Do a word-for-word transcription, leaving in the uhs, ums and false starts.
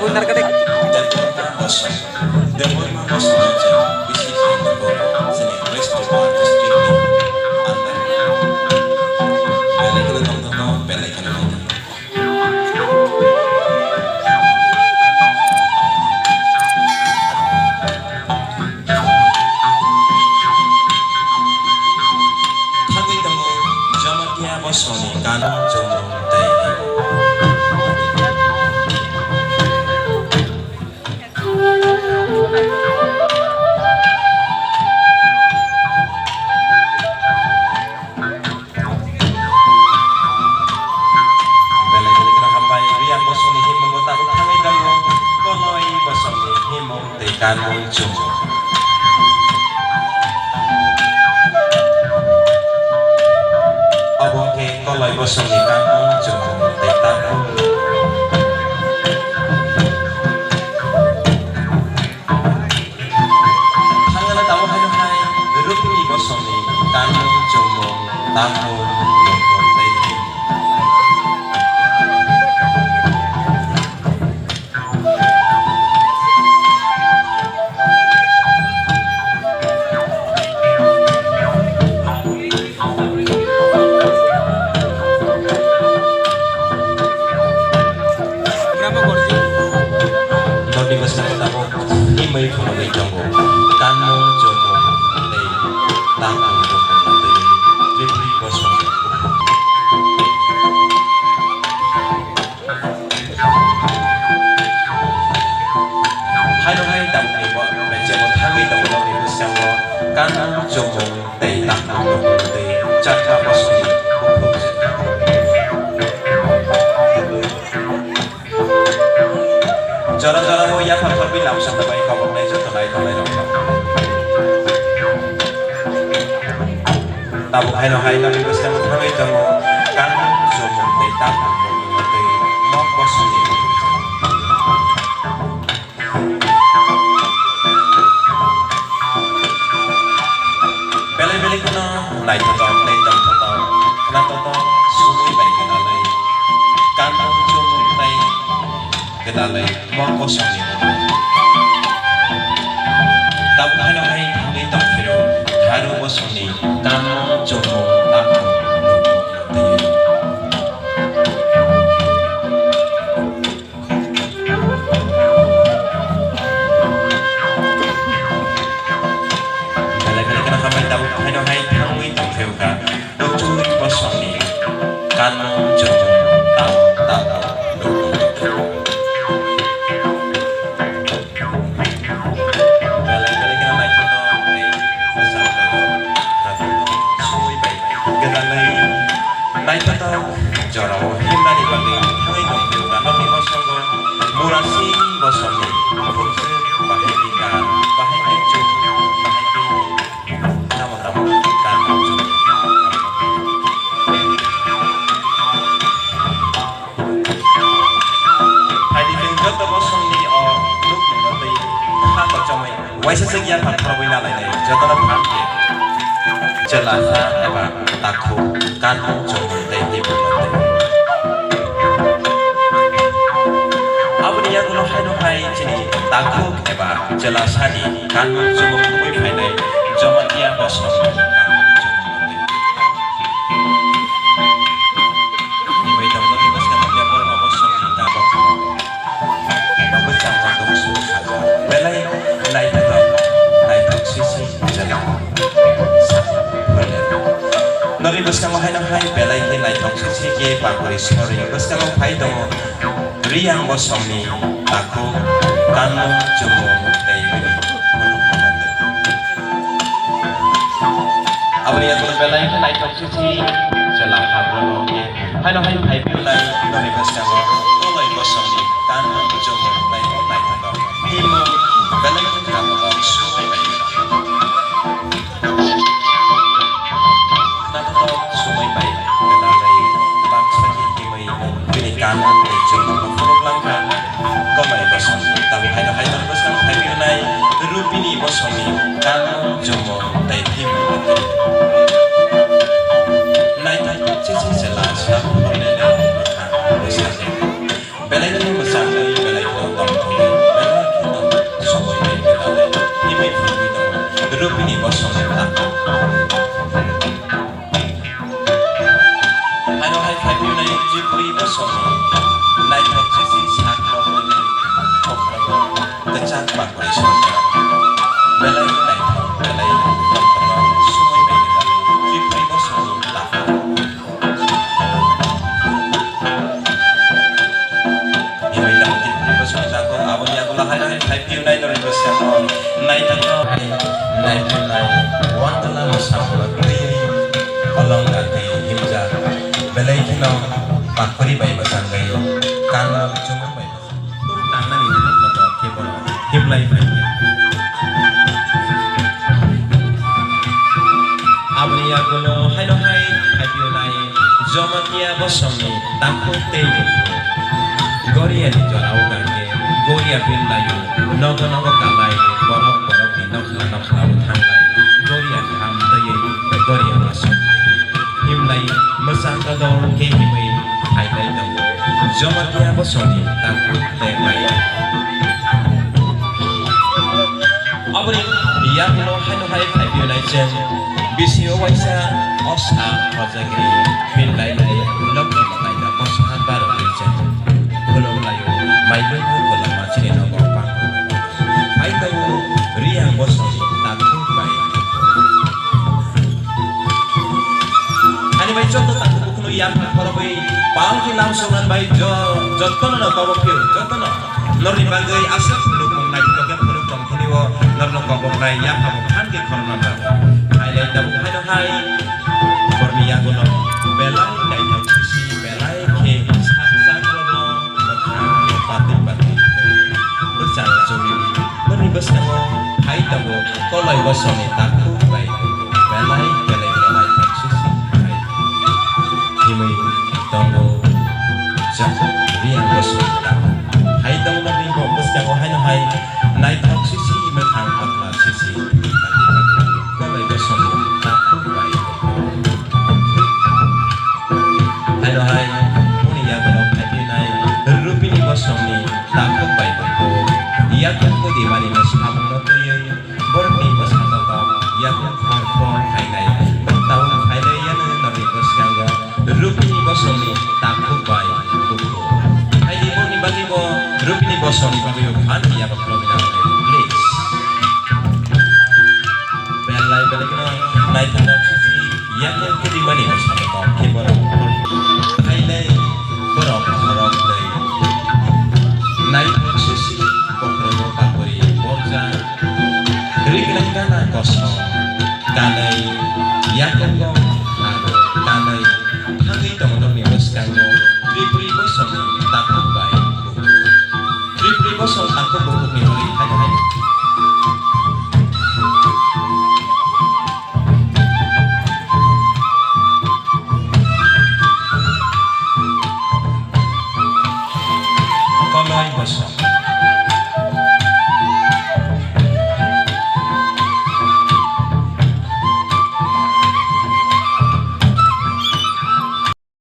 Debbarma Bosong, Debbarma Bosong ni chwng bisi khe tongo chini West Bengal district ni under. Belai kheno tongthokno, belai kheno naithok. Thangwi tongo Jamatia Bosongni kanmung chumung tei. Belai belai kheno hambai, Riyang Bosongni himmungo tabuk thangwi tongo, Koloi Bosongni himung tei kanmung chumung. Obo khe Koloi Bosongni kanmung chumung tei tabuk. Thangna tabuk haino hai Rupini Bosongni kanmung chumung tabuk nukmung tei himung. Nokni bwskango tabuk himwi phunugwi tongo. Kanmung, chumung tei tangmung, bumung tei Tripuri Bosong. Haino hai tabukni bo, bechebo thangwi tongo nokni bwskango kanmung, chumung tei tangmung, bumung tei chakma bosongni bukhuk. Jora jora o yaphar khorwi lamsok bai koboknai joto nai tongnai rok. Tabuk haino hai nokni bwskango thangwi tongo kanmung, chumung tei tangmung, bumung tei mok bosongni. Belai belai kheno naithotok tei tongthotok, khnathotok, sumui bai gwdalwi kanmung chumung tei gwdalwi mok bosongni. Tabuk haino hai thangwi tongphiro Dharu bosongni kanmung chumung tangmung nukmung tei. Belai belai kheno hambai tabuk haino hai thangwi tongphio kha. Bwtwi bosongni kanmung chumung tang tang. Belai belai kheno naithotok tei bwsajwk sumui bai gwdalwi naithotok jorao himnani bagwi thangwi tongphio kha. Nokni bosongo Murasing bosongni bukhukjwk bahai khe kan, bahai khe chum, bahai khe tamo tamo kan. Phaidi chwng joto bosongni o nukmungno twi kha kochomwi waisa se yaphar khorwi nalainai jotono phan khe chwla kha eba takhuk kanmung chumung tei tibuk twi. Aboni yagulo haino hai chini takhuk eba chwla sani kanmung chumung tubui phainai Jamatia bosong kanmung chumung twi. Tibui tongmani bwskango Debbarma bosongni tabuk bwchango tongsu khajo. Belai naithotok, naithok sisi jela. Nokni bwskango haino hai belai khe naithok sisi khe pakori sorwi bwskango phai tongo Riyang bosongni takhuk kanmung chumung tei bini phunuk. Aboni yagulo belai khe naithok sisi chwla kha borok khe haino hai phai phiyonai nokni bwskango Koloi bosongni kanmung chumung tei naithotok himung belai khe tabuk sumui bai. Naithotok sumui bai gwdalwi baksa khe himwi bini kanmung tei chumung phunuk langkha. Koloi bosong tabuk haino hai bosong phai phiyonai Rupini bosongni kanmung chumung tei himung. Naithok sisi chwla sak phunuknai bwkha bwsa khe. Belai khe mwchangwi belai khe tong. Naithok sisi sak rok nini kokrok kwchak bakmai sorkar. Belai naithok, belai tongthokno sumui bai kwtal Tripuri bosongni takhuk. Himwi tamo Tripuri bosongni takhuk aboni yagulo hai hai phai phiyunai norwi bwskango naithokno hai naithoknai wangtala mwsamung twiwi kolom gatwi himjak belai kheno pakori bai bwsangwi kanmung chumung bai bwsang. Tangnani thang kotor khe bono hiblai phaikha. Aboni yagulo haino hai phaiphiunai Jamatia bosongni takhuk tei Goria ni jorao gangkhe Goria billaio nogo nogo kalai borok borok ni nokhla nokhla o thanglai Goria kham twiwi Goria masuk. Himlai mwchang kodol khe himwi phailai tongo. Jamatia bosongni takhuk tei bai. Aboni yagulo haino hai phaiphiunai chwng bisio waisa osa hojagri billailai lokhi manaino bosonha barokni chwng khulumlaio mailungo koloma chini nogo pango. Hai tongo Riang bosongni takhuk bai. Ani bai joto takhuk bukhukno yapha khorogwi palki lam songnan bai jo-, jotono no kobok phio, jotono. Norni bagwi aswk phunuk mung naithotok khe phunuk tong thani o norno koboknai yapha bo phan khe khoroknang jago. Hailai tabuk haino hai borni yagulo belai naithok sisi belai khe sak sak rokno mwkhang patwi patwi bwchang chumui. Boni bwskango hai tongo koloi bosongni takhuk bai belai belai belai thok sisi hai himwi tongo jak Riang bosongni takhuk. Hai tongo nini bo bwskango haino hai naithok sisi mwkhang pakla sisi koloi bosongni takhuk bai. Haino hai boni yagulo phaiphinai Rupini bosongni takhuk bai bukhu. Yakung kudimani mwsamungno twiwi borokni bwskango kok yakung khor khor phainai. Tabuk phailai yano norni bwskango Rupini bosongni takhuk bai bukhu. Haidi borokni bagwi bo Rupini bosongni bagwi bo phan ya bo khulumwi rw, please. Belai belai kheno naithok sisi yakung kudimani bwskango khe borok khailai borok khorok lei. Naithok sisi bokhorogo kapuri borjak. Rignai gana kosom kanai yakungo aro kanai thangwi tongo nokni bwskango Tripuri bosongni takhuk bai. Tripuri bosong takhuk bukhukni bagwi haino hai. Koloi bosong.